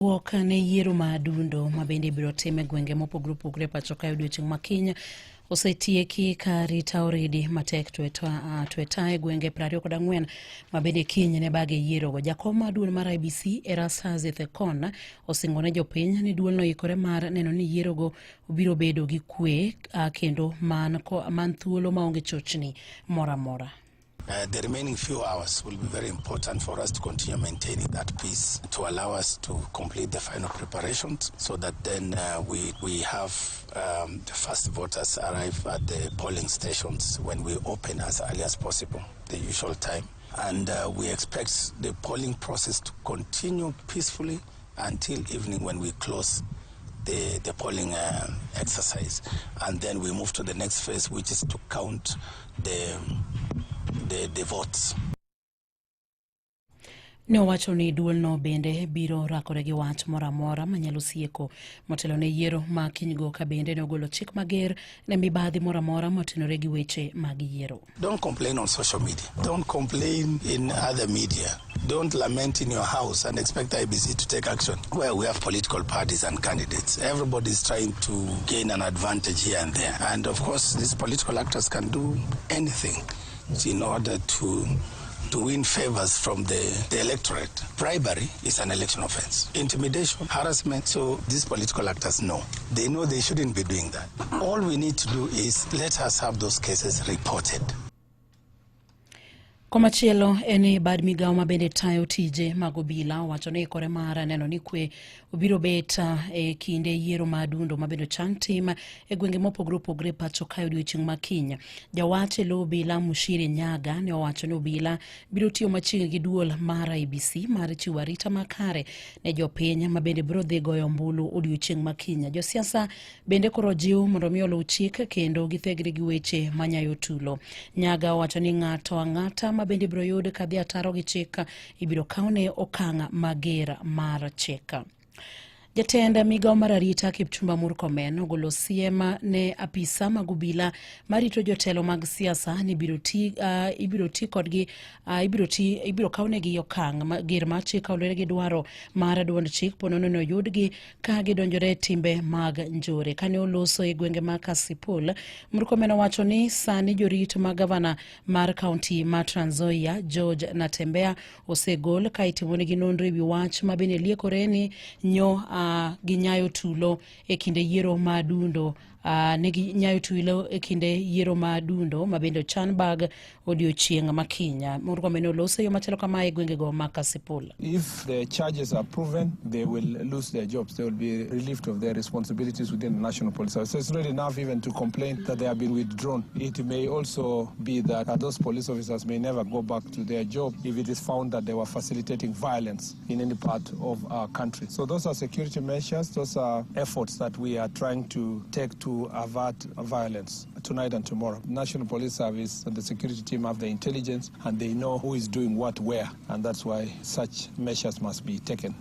Wuok ne yiero ma adundo ma bende ibiro tim e gwenge mopogore opogore pacho kae odiochieng' ma kiny osetieki ka arita oridi matek tweta e gwenge 24 ma bende kiny ne bage yierogo. Jakom mar duol mar IEBC Erastus Ethekon osingo ne jopiny ni duolno oikore mar neno ni yierogo biro bedo gi kwe kendo man thuolo maonge chochni moro amora. The remaining few hours will be very important for us to continue maintaining that peace, to allow us to complete the final preparations so that then we have the first voters arrive at the polling stations when we open as early as possible, the usual time. And we expect the polling process to continue peacefully until evening when we close the polling exercise. And then we move to the next phase, which is to count the votes. Ne owacho ni duolno bende biro rakore gi wach moro amora manyalo sieko motelo ne yiero ma kinygo ka bende ne ogolo chik mager ne mibadhi moro amora motenore gi weche mag yiero. Don't complain on social media. Don't complain in other media. Don't lament in your house and expect IEBC to take action. Where we have political parties and candidates, everybody is trying to gain an advantage here and there. And of course, these political actors can do anything in order to win favors from the electorate. Bribery is an election offense. Intimidation, harassment. So these political actors know. They know they shouldn't be doing that. All we need to do is let us have those cases reported. Komachielo en ni bad migawo ma bende tayo tije mag obila owacho ni ikore mar neno ni kwe obiro bet e kinde yiero ma adundo ma bende ochan tim e gwenge mopogore opogore pacho kae odiochieng' ma kiny. Jawach e lo obila Mushiri Nyaga ne owacho ni obila biro tiyo machiegni gi duol mar IEBC mar chiwo arita makare ne jopiny ma bende biro dhi goyo ombulu odiochieng' ma kiny. Josiasa bende koro jiw mondo mi oluw chik kendo githegre gi weche manyayo tulo. Nyaga owacho ni ng'ato ang'ata ma bende ibiro yud ka dhi ataro gi chik ibiro kawne okang' mager mar chik. Jatend migawo mar arita Kipchumba Murkomen ogolo siem ne apisa mag obila marito jotelo mag siasa ni ibiro ti kodgi ibiro kawnegi okang' mager mar chik kaluwore gi dwaro mar duond chik po nono ni oyudgi ka gidonjore e timbe mag njore. Kane oloso e gwenge mag Kasipul, Murkomen owacho ni sani jorit mag gavana mar kaunti ma Trans Nzoia George Natembeya osegol ka itimonegi nonro e wi wach ma bende liekore ni nyo ginyayo tulo e kinde yiero ma dundo ne ginyayo tulo e kinde yiero ma dundo ma bende ochan bag odiochieng' ma kiny. Murkomen oloso e yo machalo kama e gwengego ma Kasipul. If the charges are proven, they will lose their jobs. They will be relieved of their responsibilities within the National Police Service. So it's not enough even to complain that they have been withdrawn. It may also be that those police officers may never go back to their job if it is found that they were facilitating violence in any part of our country. So those are security measures. Those are efforts that we are trying to take to avert violence tonight and tomorrow. National Police Service and the security team have the intelligence and they know who is doing what where, and that's why such measures must be taken.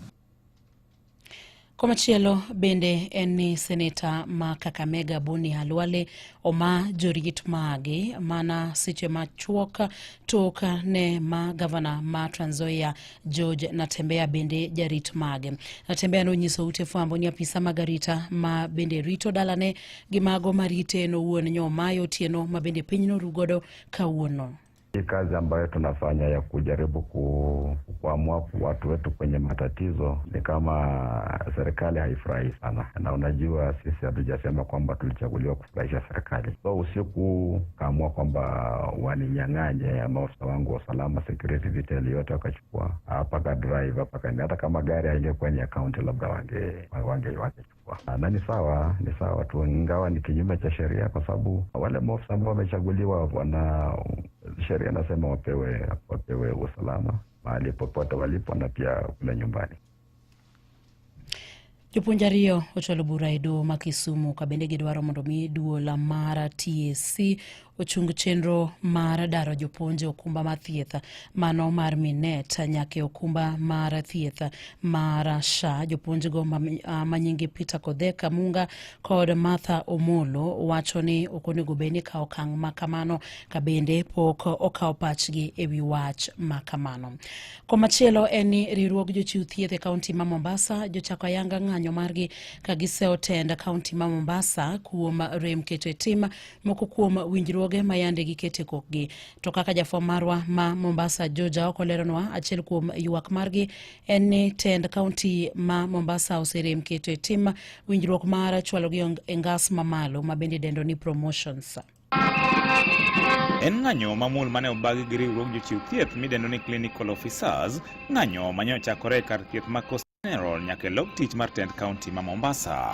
Komachielo bende en ni seneta ma Kakamega Boni Khalwale oma jorit mage mana seche machuok tok ne ma gavana ma Trans Nzoia George Natembeya bende jarit mage. Natembeya nonyiso ute fwambo ni apisa mag arita ma bende rito dalane gi mago marite en owuon nyomayo otieno ma bende piny norugodo kawuono. Hii kazi ambayo tunafanya ya kujaribu kuamua watu wetu kwenye matatizo ni kama serikali haifurahi sana, na unajua sisi hatujasema kwamba tulichaguliwa kufurahisha serikali. So usiku kaamua kwamba waninyang'anye maafisa wangu wa usalama, security detail yote wakachukua, mpaka driver, mpaka hata kama gari haingekuwa ni ya county labda wangechukua. Na ni sawa tu, ingawa ni kinyume cha sheria, kwa sababu wale maafisa ambao wamechaguliwa wana sheria nasema wapewe usalama mahali popote walipo na pia kule nyumbani. Jopuonj ariyo ochwalo bura e doho ma Kisumu ka bende gidwaro mondo mi duol mar TSC ochung chenro mar daro jopuonj e okumba mar thieth mano mar Minet nyaka e okumba mar thieth mar SHA. Jopuonjgo ma nyingi Peter Kodhek Munga kod Martha Omolo wacho ni ok onego bed ni kawo okang' ma kamano ka bende pok okawo pachgi e wi wach ma kamano. Komachielo en ni riwruog jochiw thieth e kaunti ma Mombasa jochako ayanga ng'anyo margi ka giseyo tend kaunti ma Mombasa kuom rem keto e tim moko kuom winjruoge ma yande giketo e kokgi. To kaka jafwamb marwa ma Mombasa George Aoko leronwa, achiel kuom ywak margi en ni tend kaunti ma Mombasa oserem keto e tim winjruok mar chwalogi e ngas mamalo ma bende idendo ni promotions. En ng'anyo mamuol mane obagi gi riwruog jochiw thieth midendo ni clinical officers, ng'anyo mane ochakore e kar thieth ma Coast General nyaka e log tich mar tend kaunti ma Mombasa.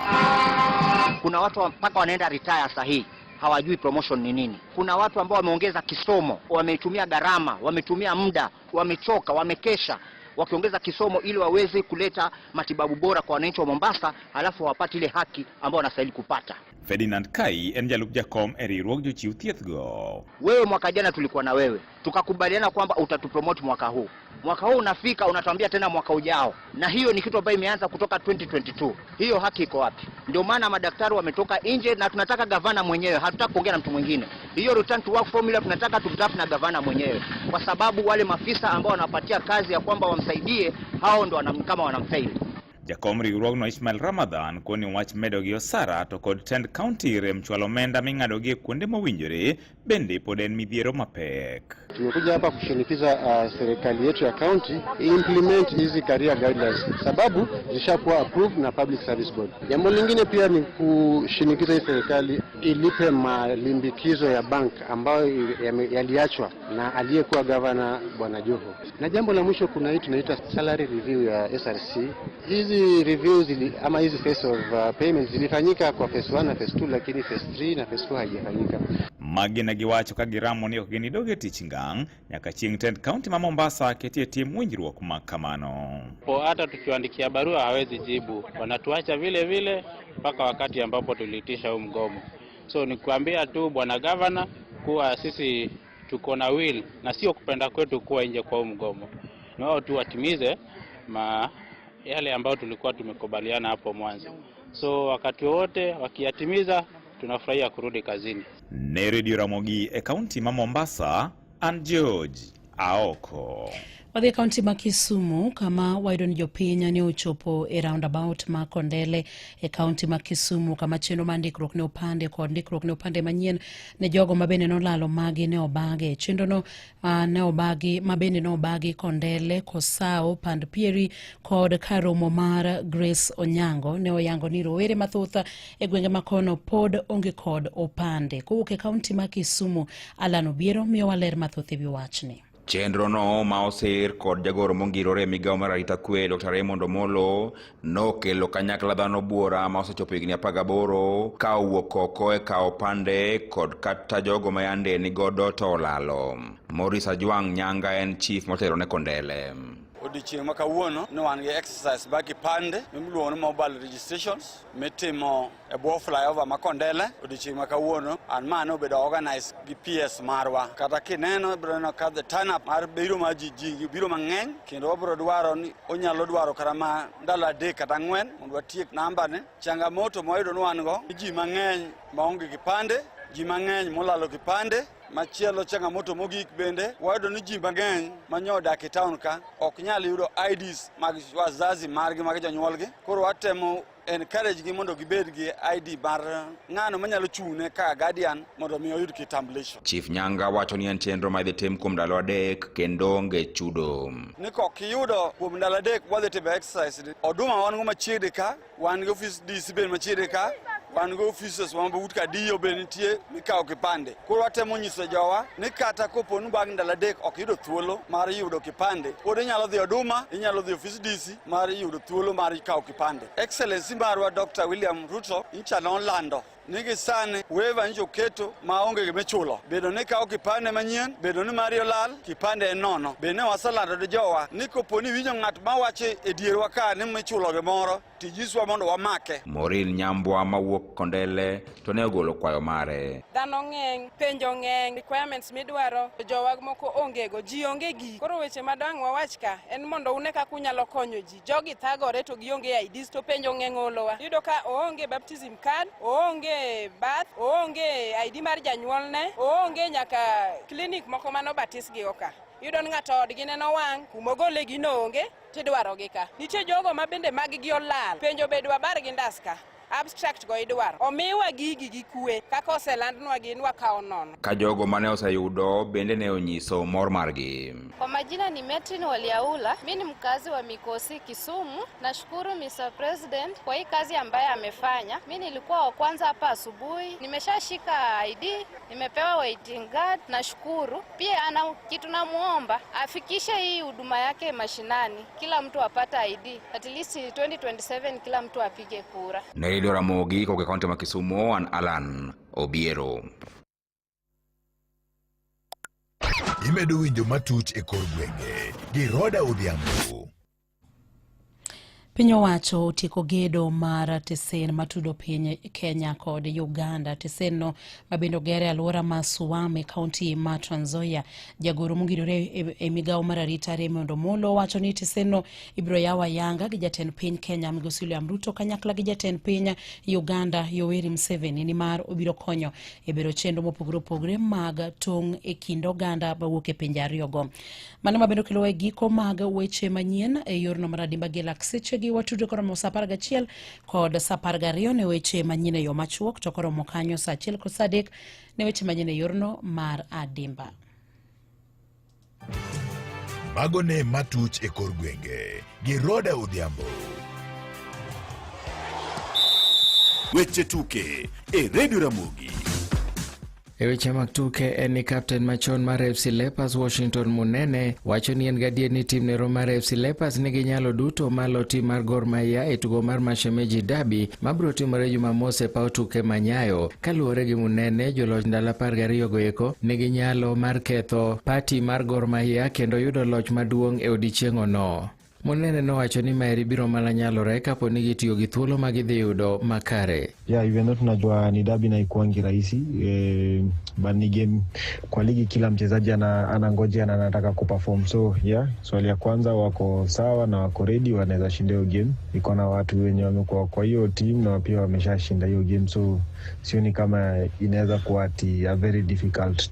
Kuna watu mpaka wanaenda retire sahihi hawajui promotion ni nini. Kuna watu ambao wameongeza kisomo, wametumia gharama, wametumia muda, wamechoka, wamekesha wakiongeza kisomo ili waweze kuleta matibabu bora kwa wananchi wa Mombasa, halafu hawapati ile haki ambayo wanastahili kupata. Ferdinand Kai en jalup jakom e riwruog jochiw thieth go. Wewe mwaka jana tulikuwa na wewe, tukakubaliana kwamba utatupromote mwaka huu. Mwaka huu unafika unatuambia tena mwaka ujao, na hiyo ni kitu ambayo imeanza kutoka 2022. Hiyo haki iko wapi? Ndio maana madaktari wametoka nje, na tunataka gavana mwenyewe, hatutaki kuongea na mtu mwingine. Hiyo return to work formula tunataka tudraft na gavana mwenyewe, kwa sababu wale maafisa ambao wanapatia kazi ya kwamba wamsaidie, hao ndo kama wanamfaili. Jakom riwruogno Ismail Ramadhan koni wach medo gi osara to kod tend kaunti rem chwalo omenda ming'adogi e kuonde mowinjore bende pod en midhiero mapek. Tumekuja hapa kushinikiza serikali yetu ya county implement hizi career guidelines, sababu zishakuwa approved na Public Service Board. Jambo lingine pia ni kushinikiza hii serikali ilipe malimbikizo ya bank ambayo yaliachwa na aliyekuwa gavana Bwana Joho. Na jambo la mwisho, kuna hii tunaita salary review ya SRC. Hizi reviews ama hizi phase of payments zilifanyika kwa phase 1 na phase 2, lakini phase 3 na phase 4 haijafanyika. Magi ne giwacho ka giramo ni ok ginidog e tich ngang' nyaka chieng' tend kaunti ma Mombasa ketie tim winjruok ma kamano. Po hata tukiwaandikia barua hawezi jibu, wanatuacha vile vile mpaka wakati ambapo tuliitisha huu mgomo. So ni kuambia tu bwana gavana kuwa sisi tuko na will na sio kupenda kwetu kuwa nje kwa huu mgomo, na wao tu watimize ma yale ambayo tulikuwa tumekubaliana hapo mwanzo. So wakati wowote wakiyatimiza, tunafurahia kurudi kazini. Ne Radio Ramogi e kaunti ma Mombasa, an George Aoko. Wadhi e kaunti ma Kisumu kama wayudo ni jopiny ne ochopo e roundabout ma Kondele e kaunti ma Kisumu kama chenro mar ndikruok ne opande kod ndikruok ne opande manyien ne jogo ma bende nolalo magi ne obage. Chenro no ne obagi ma bende ne obagi Kondele, Kosao, Pand Pieri kod kar romo mar Grace Onyango ne oyango ni rowere mathoth e gwenge ma kono pod onge kod opande. Kowuok e kaunti ma Kisumu, Alan Obiero miyowa ler mathoth e wi wachni. Chenro no ma osir kod jagoro mongirore e migawo mar arita kwe Dr. Raymond Omolo nokelo kanyakla dhano buora ma osechopo higni 18 ka owuok oko e kawo opande kod kata jogo ma yande nigodo to olalo. Maurice Ajwang' Nyanga en chief motelo ne Kondele. Odiochieng' ma kawuono ne wan gi exercise mar kipande miluongo ni mobile registrations mitimo e bwo flyover ma Kondele. Odiochieng' ma kawuono an ma ne obedo organized gi PS marwa. Kata kineno ibiro neno ka the turn up mar biro mar ji ji biro mang'eny kendo wabiro dwaro ni onyalo dwaro kata ma ndalo 3 kata 4 mondo watiek namba ne. Changamoto mwayudo ni wan go ni ji mang'eny maonge kipande, ji mang'eny molalo kipande. Machielo changamoto mogik bende wayudo ni ji mang'eny manyo odak e town ka ok nyal yudo IDs mag wazazi margi mag jonyuolgi. Koro watemo encourage gi mondo gibed gi ID mar ng'ano manyalo chung'ne kaka guardian mondo mi oyud kitambulisho. Chief Nyanga wacho ni en chenro ma idhi tim kuom ndalo 3 kendo onge chudo. Ni kok iyudo kuom ndalo 3 wadhi timo exercise ni. Oduma wan go machiegni ka, wan gi office DC bende machiegni ka, wan gi offices wan but ka DO bende nitie mikawo kipande. Koro watemo nyiso jowa ni kata kopo ni bang' ndalo 3 ok iyudo thuolo mar yudo kipande, pod inyalo dhi Oduma, inyalo dhi office DC mar yudo thuolo mar kawo kipande. Excellency marwa Dr. William Ruto ncha nolando Ni gi sani waiver nyicho keto ma onge gima ichulo. Bedo ni ikawo kipande manyien, bedo ni mari olal, kipande en nono. Bende waselando ne jowa ni kopo ni iwinjo ng'at mawacho e dierwa ka ni michulo gimoro, tijiswa mondo wamake. Maureen Nyambwa mawuok Kondele to ne ogolo kwayo mare. Dhano ng'eny, penjo ng'eny, requirements midwaro jowa moko onge go, ji onge gi. Koro weche madang' wawach ka en mondo une kaka unyalo konyo ji. Jogi thagore to gionge IDs to penjo ng'eny olowa. Iyudo ka oonge baptism card, oonge birth, oonge ID mar janyuolne, oonge nyaka clinic moko manobatisgi go ka. Iyudo ni ng'ato odgi neno wang' kumogole gino onge tidwaro gi ka. Nitie jogo ma bende mag gi olal. Penjo bedo wabar gi ndas ka. Abstract go idwaro. Omiwa gigi gi kwe kaka oselandnwa gi wakawo nono. Ka jogo mane oseyudo bende ne onyiso mor margi. Kwa majina ni Metrin Waliaula, mi ni mkazi wa Mikosi, Kisumu. Nashukuru Mr. President kwa hii kazi ambayo amefanya. Mi nilikuwa wa kwanza hapa asubuhi, nimeshashika ID, nimepewa waiting card. Nashukuru pia. Ana kitu namuomba afikishe hii huduma yake mashinani, kila mtu apate ID at least 2027, kila mtu apige kura. Ne Radio Ramogi kowuok e kaunti ma Kisumu, an Alan Obiero. Imedo winjo matuch e kor gwenge gi Roda Odhiambo. Piny owacho otieko gedo mar tesen matudo piny Kenya kod Uganda. Tesenno mabende oger e alwora ma Suam e kaunti ma Trans Nzoia. Jagoro mongirore e migawo mar arita Raymond Omolo wacho ni tesenno ibiro yaw ayanga gi jatend piny Kenya Migosi William Ruto kanyakla gi jatend piny Uganda Yoweri Museveni, nimar obiro konyo e bero chenro mopogore opogore mag tong' e kind oganda mawuok e pinje ariyogo. Mano mabende okelowa e giko mag weche manyien e yorno mar adimba gi lak sechegi. Watudre koromo sa 11 kod sa 12 ne weche manyien e yo machuok, to koromo kanyo sa 1 kod sa 3 ne weche manyien e yorno mar adimba. Mago ne matuch e kor gwenge gi Roda Odhiambo. Weche tuke e Radio Ramogi. E weche mag tuke en ni kapten machon mar FC Leopards Washington Munene wacho ni en gadier ni tim nero mar FC Leopards nigi nyalo duto mar lo tim mar Gor Mahia e tugo mar Mashemeji Derby mabiro timore Jumamos e paw tuke ma Nyayo. Kaluwore gi Munene, joloch ndalo 12 go eko nigi nyalo mar ketho pati mar Gor Mahia kendo yudo loch maduong' e odiechieng'ono. Munene nowacho ni maeri biro mana nyalore kapo ni gitiyo gi thuolo ma gidhi yudo makare. Yeah, even though tunajua ni dabi na ikuangi rahisi but ni game kwa ligi, kila mchezaji anangojea na anataka kuperform. So yeah, swali ya kwanza, wako sawa na wako ready, wanaweza shinda hiyo game. Iko na watu wenye wamekuwa kwa hiyo team na pia wameshashinda hiyo game, so sioni kama inaweza kuwa ati a very difficult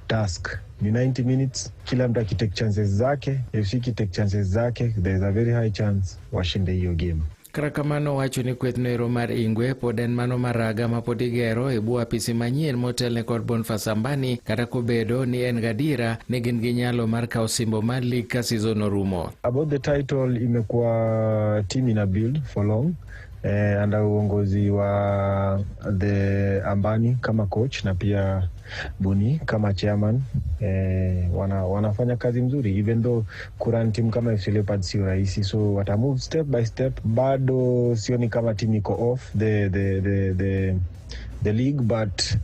task. Ni 90 minutes, kila mtu akitake chances zake, FC kitake chances zake, there is a very high chance washinde hiyo game. Kata kamano, owacho ni kweth noero mar Ingwe pod en mano maraga ma pod igero e bwo apisi manyien motelne kod Boniface Ambani, kata kobedo ni en gadiera ni gin gi nyalo mar kawo osimbo mar lig ka season orumo. About the title, imekuwa team ina build for long under uongozi wa the Ambani kama coach na pia Boni kama chairman wanafanya kazi mzuri, even though kurun team kama FC Leopards sio rahisi, so wata move step by step. Bado sioni kama team iko off the league, but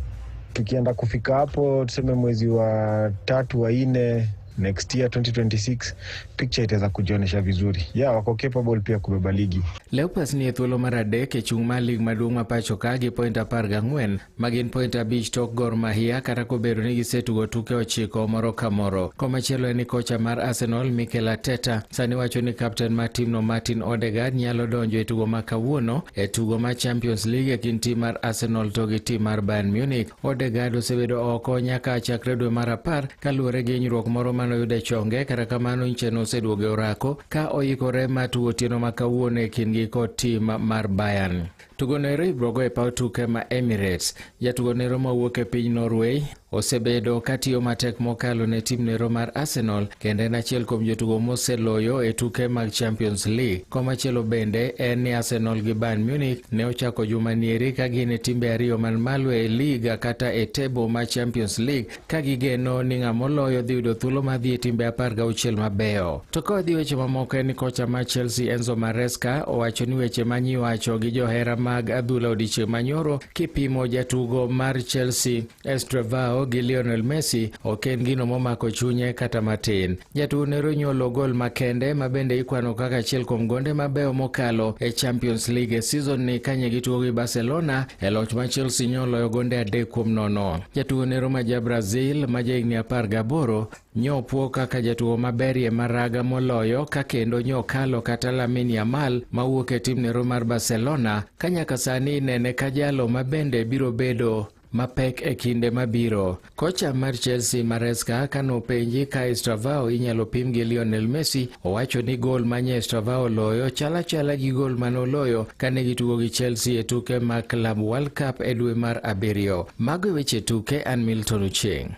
tukienda kufika hapo, tuseme mwezi wa tatu, wa nne next year 2026, picture itaweza kujionyesha vizuri. Yeah, wako capable pia kubeba ligi. Leopards ni e thuolo mar adek e chung' mar lig maduong' ma pacho ka gi point 14, ma gin point 5 tok Gor Mahia, kata kobedo ni gisetugo tuke 9 moro ka moro. Komachielo en ni kocha mar Arsenal Mikel Arteta sani wacho ni kapten mar timno Martin Odegaard nyalo donjo e tugo ma kawuono e tugo mar Champions League e kind tim mar Arsenal to gi tim mar Bayern Munich. Odegaard osebedo oko nyaka chakre dwe mar 10 kaluwore gi hinyruok moro manoyudo e chonge. Kata kamano, nche noseduogo e orako ka oikore mar tugo otieno ma kawuono e kindgi kod tim mar Bayern. Tugo noero ibiro go e paw tuke ma Emirates. Jatugo nero mawuok e piny Norway osebedo katiyo matek mokalo ne tim nero mar Arsenal kendo en achiel kuom jotugo moseloyo e tuke mag Champions League. Komachielo bende en ni Arsenal gi Bayern Munich ne ochako juma nieri ka gin e timbe ariyo man malo e liga kata e table mar Champions League ka gigeno ni ng'ama oloyo dhi yudo thuolo mar dhi e timbe 16 mabeyo. To ka wadhi weche mamoko en ni kocha mar Chelsea Enzo Maresca owacho ni weche ma nyiwacho gi johera mag adhula odiechieng' manyoro kipimo jatugo mar Chelsea Estevao gi Lionel Messi ok en gino momako chunye kata matin. Jatugo nero nyuolo gol makende ma bende ikwano kaka achiel kuom gonde mabeyo mokalo e Champions League e season ni kanye gitugo gi Barcelona e loch ma Chelsea nyoloyo gonde 3-0. Jatugo nero ma ja Brazil ma jahigni 18 nyopuo kaka jatugo maberie maraga moloyo ka kendo nyokalo kata Lamine Yamal mawuok e tim nero mar Barcelona ka nyaka sani inene ka jalo ma bende biro bedo mapek e kinde mabiro. Kocha mar Chelsea Maresca kanopenji ka Estevao inyalo pim gi Lionel Messi, owacho ni gol manye Estevao loyo chala gi gol manoloyo kane gitugo gi Chelsea e tuke mag Club World Cup e dwe mar 7. Mago e weche tuke, an Milton Ochieng.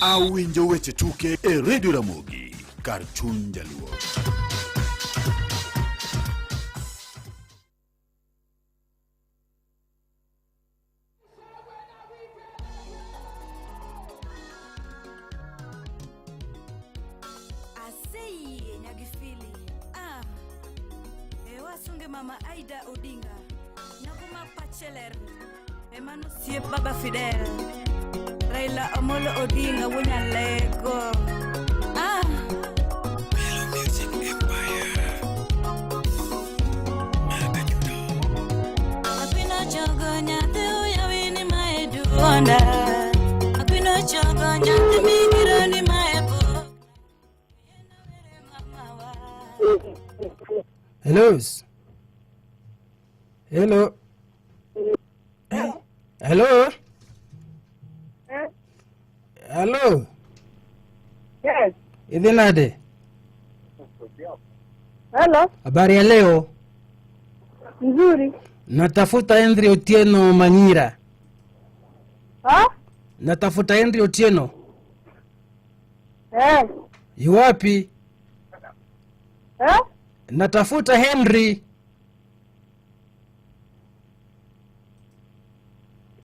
Awinjo weche tuke e Radio Ramogi kar chuny jaluo. Asei Nyagifili. Ah. Ewasunge mama Aida Odinga. Nyako ma pacheler. Emano siep baba Fidel. Raila Amolo Odinga wunyalego. Ah. Akwino chogo nyathi uyawi ni mae duonda. Akwino chogo nyathi migiro ni mae po. Hello. Hello. Hello. Hello. Yes. Idhi nade? Hello. Habari ya leo? Nzuri. Natafuta Henry Otieno Manyira. Ha? Natafuta Henry Otieno. Eh. Yuwapi? Eh? Natafuta Henry.